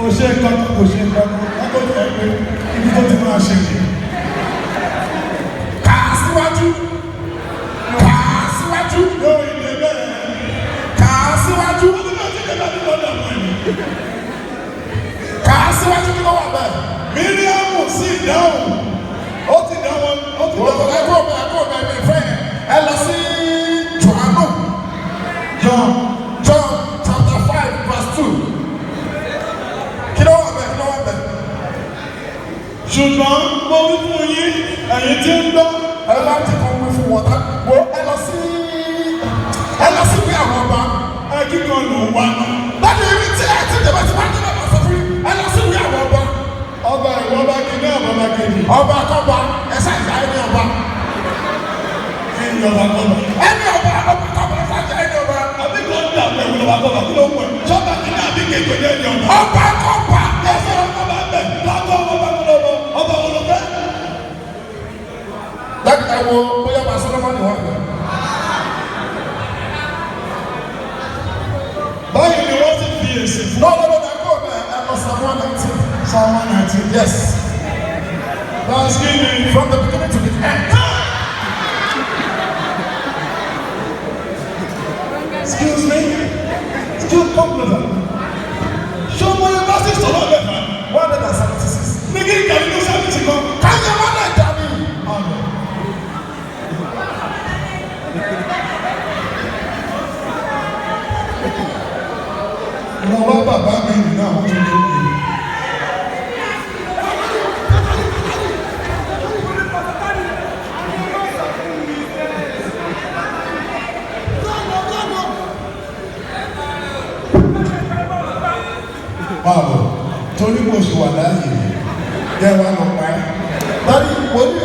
Kò ṣe nǹkan kan, kò ṣe nǹkan kan, lákòókò ẹ pé ibi tó ti máa ṣe nìyí. Kà á síwájú. Kà á síwájú. Yóò ilé bẹ́ẹ̀. Kà á síwájú. Wọ́n ti bá ti dé bá ti lọ́dọ̀ àwọn ènìyàn. Kà á síwájú, kí ló wà bẹ́ẹ̀? Míríàmù sì dáhùn. Ó ti dá wọn, ó ti dá wọn. Ẹ kó bẹ́ẹ̀, kó bẹ́ẹ̀, mi fẹ́ ẹ lọ sí Jòhánù. John. John chapter 5 verse 2. Kí ló wà bẹ́ẹ̀? Kí ló wà bẹ́ẹ̀? Ṣùgbọ́n mo wí fún yín, ẹ̀yin tí ń gbọ́. Ẹ bá ti kọ́ wí fún wọn tán. Wo, ẹ lọ sí ìwé àwọn ọba. Ẹ kíkan ló ń wá náà. Báyìí, ibi tí ẹ ti dẹ̀bẹ̀ tí wọ́n ti lọ́ọ́ sọ fún yín, ẹ lọ sí ìwé àwọn ọba. Ọba ìwọ bá kí ní ọba kejì. Ọba kọba, ẹ ṣàìsà ẹni ọba. Kí ni ọba kọba? Ẹni ọba, ọba kọba, ẹ ṣàìsà ẹni ọba. Àbí kan ń dàbí ẹ̀wọ̀n ọba kọba, kí ló ń wẹ̀? Ṣọ́ba kí ní àbí kejì ò ní ẹni ọba? Ọba kọba. Ẹsẹ̀ ọba bẹ̀ lọ́kọ̀ ọba kọba, ọba wo ló fẹ́? Dájú, ẹ wo bóyá ọba Solomoni wà bẹ́ẹ̀. Báyìí ni wọ́n sì fi èsì fún. No, no, no, ẹ kó bẹ́ẹ̀, ẹ lọ Psalm 119. Psalm 119. Yes. Verse kí ni? From the beginning to the end. Excuse me. Excuse, come closer. Ṣé ọmọ yẹn bá sì sọ̀rọ̀ bẹ̀ fà? 176. Ní kí n kàrí ló sábìsì kan. Káyọ̀ wọn náà jà mí. Àmín. Lọ wá bàbá mi nínú àwọn tó lé mi. Báwo torí mo ṣì wà láàyè jẹ́ wá lọ pa ẹ́. Daddy, wòlíì